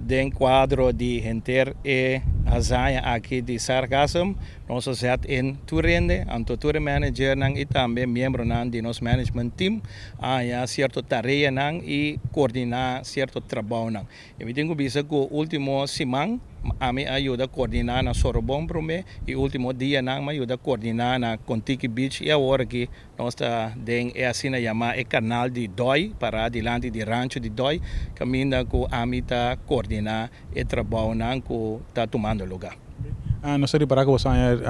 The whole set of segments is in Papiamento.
Den kuadro di henter e hazaña aki di Sargassum, nos a zet in tur hende, anto tur e managernan i tambe miembronan di nos management team a haña sierto tareanan i koordiná sierto trabounan. I mi tin ku bisa ku último siman ami a yuda koordiná na Sorobon promé i último dianan mi a yuda koordiná na Kontiki Beach i awor aki Nos ta den e asina yamá e kanal di Dòi, pará dilanti di rancho di Dòi, kaminda ku ami ta koordiná e trabounan ku ta tumando lugá. Nos ta ripará ku boso haña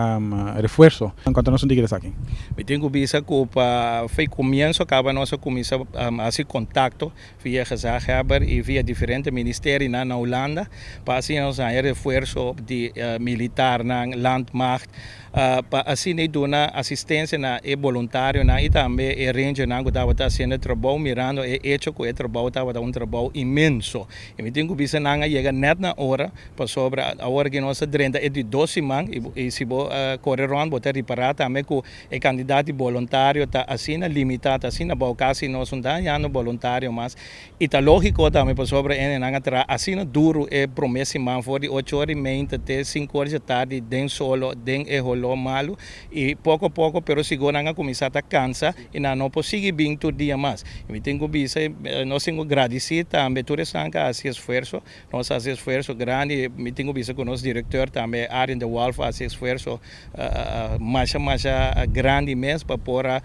refuerso. Konta nos un tiki di esaki. Mi tin ku bisa ku pa fei komienso kaba nos a kuminsá hasi kontakto via gezaghebber i via diferente ministerionan na Hulanda pa asina nos haña refuerso di militarnan, landmacht, pa asina e duna asistencia na e boluntarionan y tambe e rangernan cu tabata haciendo e trabou mirando e hecho cu e trabou tabata un trabou inmenso. Y mi tin cu bisa nan a yega net na ora pasobra awor cu nos a drenta e di dos siman y si bo core rond bo ta ripara tambe cu e cantidad di boluntario ta asina limita, ta asina abou casi nos no ta hañando boluntario mas. I ta lógiko tambe pasobra hendenan a traha asina duru e promé siman for di ocho ora i meinta te sinku ora dje tardi den solo, den e holó malu i poko poko pero sigur nan a kuminsá ta kansa i nan no por sigui bin tur dia mas. I mi tin ku bisa nos tin ku gradisí tambe tur esnan ku a hasi esfuerso, nos a hasi esfuerso grandi, mi tin ku bisa ku nos direktor tambe Arjen de Wolff a hasi esfuerso masha masha grandi mes pa por a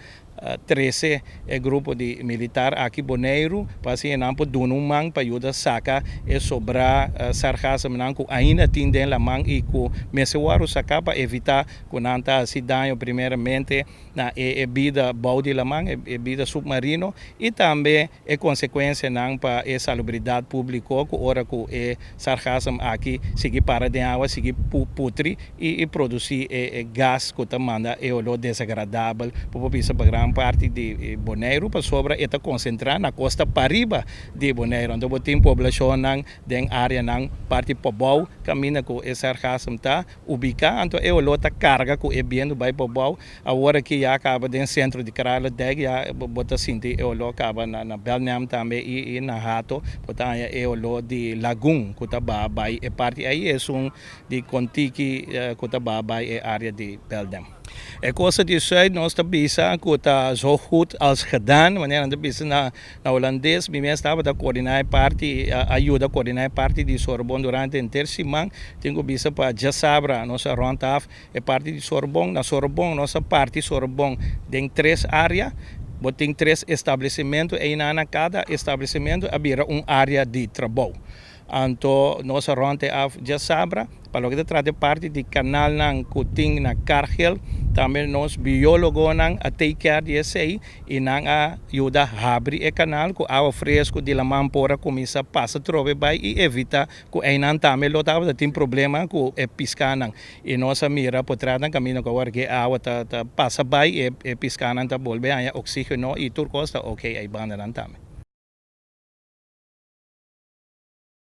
Trese e grupo di militar aki Boneiru pa asina nan por duna un man pa yuda saka e sobrá sargasemnan ku ainda tin den laman i ku mester wòrdu saká pa evitá ku nan ta hasi daño primeramente na e bida bou di laman, e bida supmarino i tambe e konsekuensianan pa e salubridat públiko ku ora ku e sargasem aki sigui para den awa sigui putri i produsí e gas ku ta manda e oló desagradabel bo por bisa pa gran parti di Boneiru pasobra e ta konsentrá na kosta pariba di Boneiru. Anto bo tin poblashonnan den áreanan parti pabou kaminda ku e sargasem ta ubiká anto e oló ta karga ku e bientu bai pabou. Awor aki ya kaba den sentro di Kralendijk ya bo ta sinti e oló kaba na Belnem tambe i na Hato bo ta haña e oló di lagun ku ta baha bai e parti ei esun di Kontiki ku ta baha bai e área di Belnem. E kosta di sùit nos ta bisa ku ta zo goed als gedaan manera nan ta bisa na hulandes. Mi mes tabata koordiná e parti a yuda koordiná e parti di Sorbon durante henter siman. Tin ku bisa pa djasabra nos a rònt af E parti di Sorbon, na Sorbon nos a parti Sorbon den tres área, bo tin tres establesimentu einan na kada establesimentu a bira un área di trabou. Anto nos a rònt e af djasabra, pa loke ta trata e parti di kanalnan ku tin na Kargil, tambe nos biólogonan a take care di esei I nan a yuda habri e kanal ku awa fresku di laman por a kuminsá pasa trobe bai i evitá ku einan tambe lo tabata tin problema ku e piskanan. I nos a mira potretnan kaminda ku awor ke awa ta ta pasa bai e e piskanan ta bolbe haña oksígeno i tur kos ta oke ei bandanan tambe.